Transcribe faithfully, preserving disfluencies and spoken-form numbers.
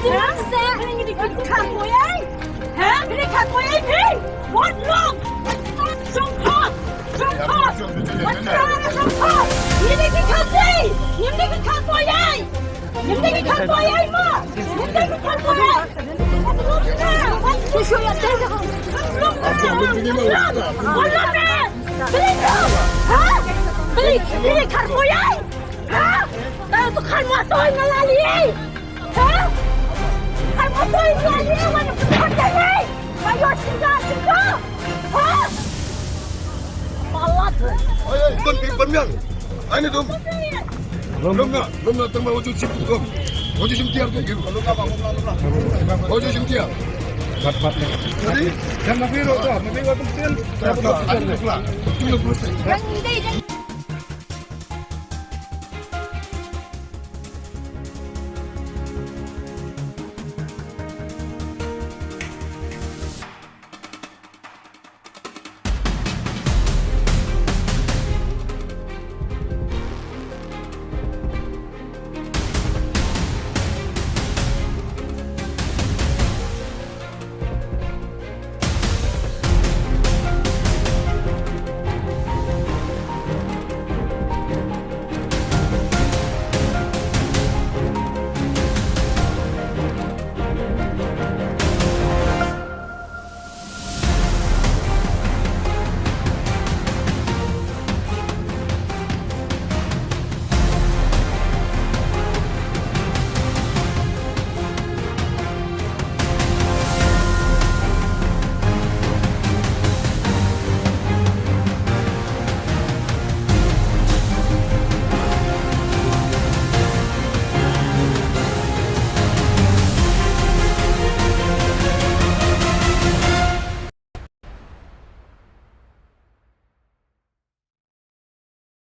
Nang sa, ngi dei ki kharkoi ei. Ha? Ngi dei kharkoi ei phi? Wat long. Shong khot. Shong khot. Wat khot. Shong khot. Ngi dei ki Khasi. Ngi dei ki kharkoi ei. Ngi dei ki kharkoi ei mo. Ngi dei ki kharkoi ei. Wat long na. Wat long na. Wat long na. Wat long na. Wat long na. Phi dei ki, ha? Phi dei ki kharkoi ei. Ha? Tayo to kharkoi ei nga la liei. Ha? Kharkoi ei nga la liei, wan kharkoi ei. Kayo singa singa. Ha? Palat. Oi, oi, don pi ban miang. Ai ni dum. Lum na, lum na tang ba wajib sim kum. Wajib sim tiar ke gitu. Wajib sim tiar. Bat bat. Jadi, jangan nabi ro to, nabi wajib sim. Jangan nabi ro to.